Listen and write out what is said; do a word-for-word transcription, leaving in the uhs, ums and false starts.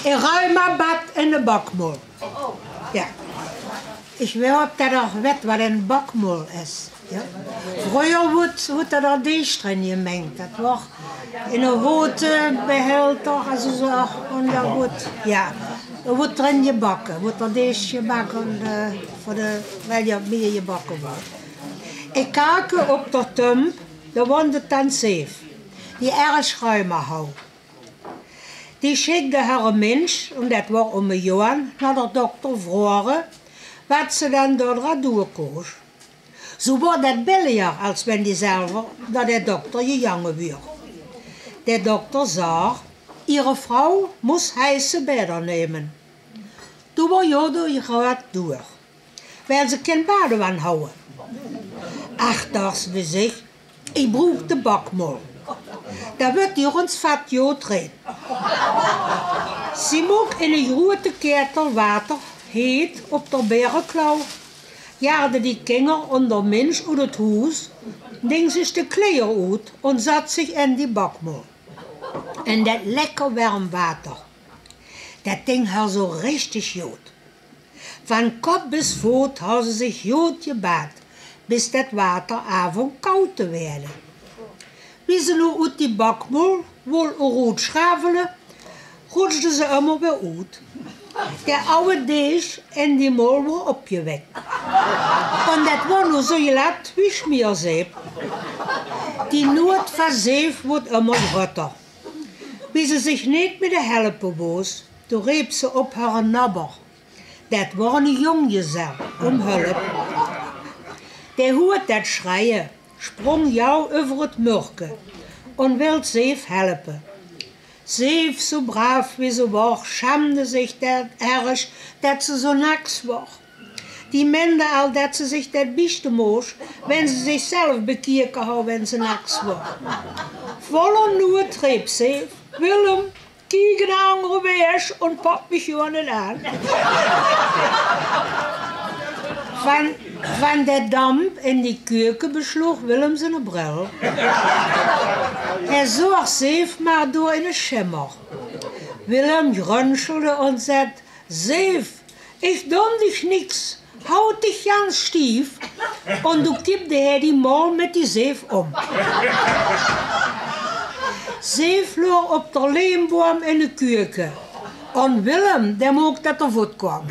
E reumabad en e bakmool. Jao. Ich weit neet of geer weit waat e bakmool is. Jao. Vreuger woort, woort dao deeg drin jemengk. Det woar in e hote Behälter, also zo, en dao woort, jao, dao woort drin jebakke, woort dao deeg jebakke, eh, veur de, wiel dao mieë jebakke woort. Ich kake op d'r Tump, dao woonde tant Zeef, die erg reuma haw. Die sjikde häöre mins, en det woar ome Johan, nao d'r dokter vroage waat ze dan dao draan doon kós. Zo woar det billiger es wen die zelver nao d'r dokter jejange woar. D'r dokter zag: "Ihre Frau muss heiße Bäder nehmen." Doe woar Jodo je graad door, wiel ze kien badewann hawwe. "Ach," dach ze bie zich, "ich broek de bakmool. Dao wuuert hie ins vat jood rein." Ze mook in e jroeëte ketel water, heet, op d'r Bäreklauw, jaagde die kinger en d'r mins oet 't hoes, ding zich de kleier oet en zat zich in die bakmool. En det lekker werm water, det ding häör zo richtig jood. Van kop bis voot haw ze zich jood jebaad, bis det water aafong kaod te weëde. Wie ze noe oet die bakmool wol roet sjravele, roetsjde ze ummer weer oet. D'r aw deeg in die mool woar opjewek. En det woar noe zo jlat wie sjmierzeep. Die nood van Zeef woort ummer jrötter. Wie ze zich neet mieë te helpe woos, doe reep ze op häöre nabber. Det woar 'ne jongjezel, um hulp. Dae hoort det sjreie, sjprong jauw uvver 't murke en wilt Zeef helpe. Zeef, zo braaf wie ze woar, sjamde zich det erg det ze zo naks woar. Die mende al det ze zich det biechte moos, wen ze zich zelf bekeke haw wen ze naks woar. Voller nood reep Zeef: "Willem, kiek 'n anger waeg en pak mich gewoon neet aan." Van, van de damp in die keuke besloog Willem ziene bril. Hae zoog Zeef mer door in 'ne sjimmer. Willem jrunsjelde en zag: "Zeef, ich doon dich niks. Haw dich jans stief." En doe kiepde hae die mool mit die zeef um. Zeef loog op d'r leemboum in de keuke. En Willem, dae mook det 'r voort kwaam.